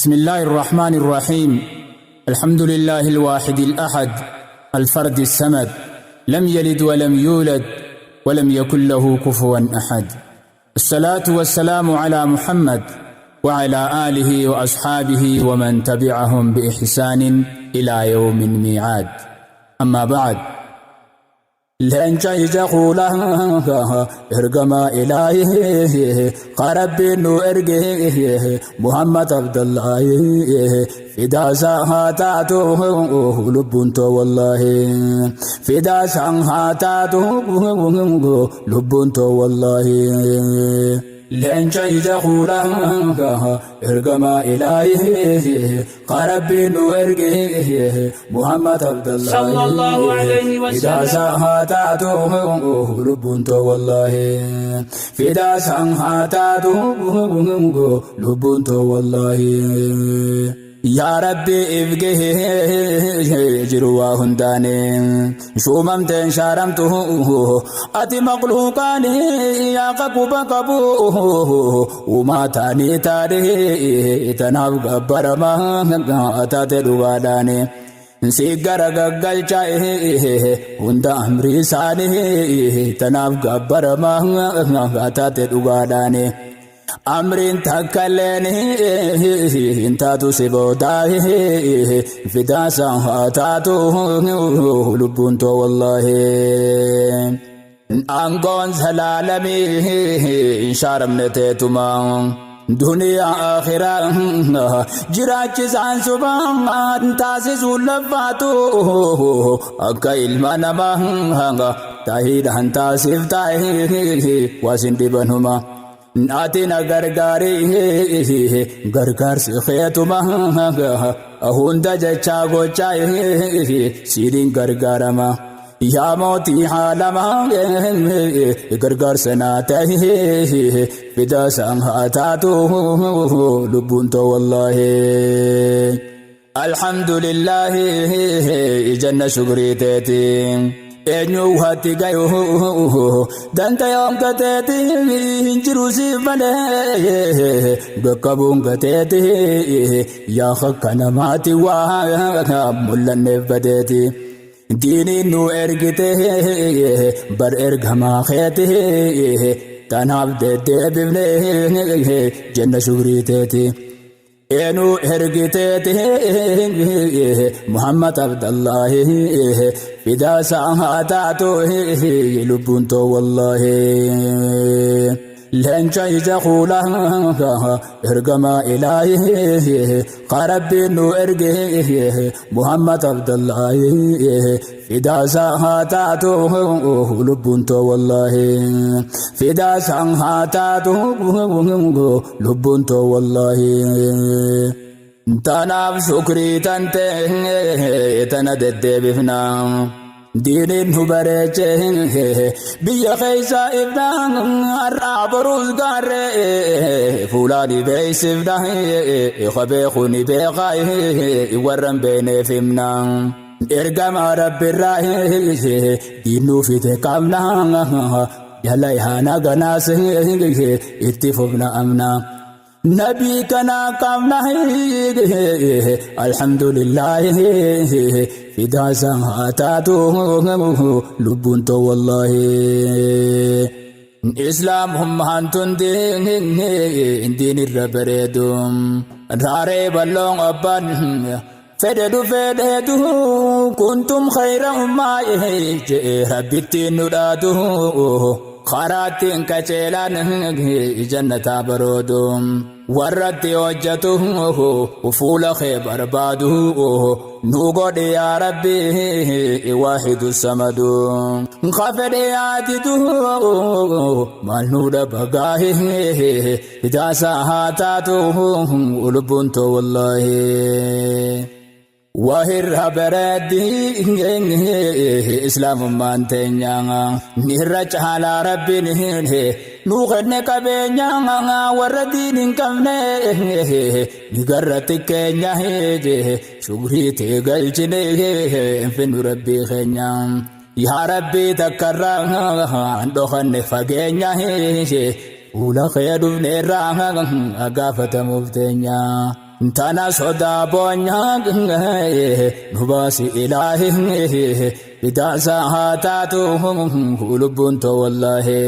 بسم الله الرحمن الرحيم. الحمد لله الواحد الأحد الفرد الصمد، لم يلد ولم يولد ولم يكن له كفوا أحد. الصلاة والسلام على محمد وعلى آله وأصحابه ومن تبعهم بإحسان إلى يوم الميعاد. أما بعد، Leenca ija kuulaa, ergamaa ilaahii, ka Rabbiin nu erge Muhammad Abdullaahi, fidaasaa haa taatu lubbuun too wallaahi, fidaasaa haa taatu lubbuun too wallaahi. Leenca ija kuulaa, ergamaa ilaahii, ka Rabbiin nu erge Muhammad Abdullaahi, Sallallahu alayhi wa sallam. Fidaasaa haa taatu lubbuun too wallaahi, fidaasaa haa taatu lubbuun too wallaahi. Yaa Rabbi, ifgahee jiru waa hundaane shuumamteen shaaramtu ati maqluuqaani yaa qaquba qabu uumaa taanii taane tanaaf gabbaramaa taate dhugaadhaani. Si gara gaggalcha hunda amrii isaanii tanaaf gabbaramaa taate dhugaadhaani. Amriin takkailleen hin taatu si boodaa, fidaasa haa taatu lubbuun too wallaahi. Aangoon salaalamii hin shaaramne teetuma. Duniyaa akhiraa jiraachisaan subhaan taasisuun laffaatu akka ilma namaa tahiidhaan taasif taa'ee waasin dhibanuma. Ati na gargaari, gargaarsi keetuma hunda jechaa gochaa siiniin gargaarama. Yaa mootii haalamaa, gargaarsa naa ta'e, fidaasaan haa taatu lubbuun too wallaahi. Alhamdulillahi, janna shukrii teeti. Eenyu hatti gayu dandayoon gateeti hin jiru siif malee bakka buun gateeti yaa akka namaati waa mul'anneef badeeti. Diiniin nu ergite bar ergamaa keeti tanaaf deddeebifne jenna shukrii teeti. Eenuu ergiteeti Muhammad Abdallahi, fidaasaa haa taatu lubbuun too wallaahi. Leenca ija kuulaa, ergamaa ilaahii, ka Rabbiin nu erge Muhammad Abdallahi, fidaasaa haa taatu lubbuun too wallaahi, fidaasaa haa taatu lubbuun too wallaahi. Tanaaf shukrii tante tana deddeebifna. Diiniin nu bareeche biyya keessa ifna, har'aa boruus gaarree fuulaani beeksifna, beeku ni beekaa, warra hin beekneef himna. Ergama Rabbirraa diinuu fite qabna, jala yaana ganaas itti fufna amna. Nabii kana qabna, alhamdulillahi, fidaasa haa taatu lubbuun too wallaahi. Islaamummaan tun diin irra bareedu, raaree bal'oon abbaan fedhe dhufee dheedu, kuntum khayra ummaa jee Rabbittiin nu dhaatu, karaattiin qaceelaan jannataa baroodu, warratti hojjetu fuula kee barbaadu nu godhi yaa Rabbi waahidu samadu. Ka fedhe yaadidu maal nu dhabagaahi, fidaasa haa taatu lubbuun too wallaahi. Wahirra bareeddi islaamummaan teenya, irra caalaa Rabbiin nu kenne qabeenya, warra diin hin qabne ni garra xiqqeenya, shukrii tee galchine finnu Rabbii keenya. Yaa Rabbii, takkarraa dhokanne fageenya, fuula kee dhufneerraa gaafatamuuf teenya. Tana sodaa boonyaa nu baasi ilaahi bidaasa haa taatu lubbuun too wallaahi.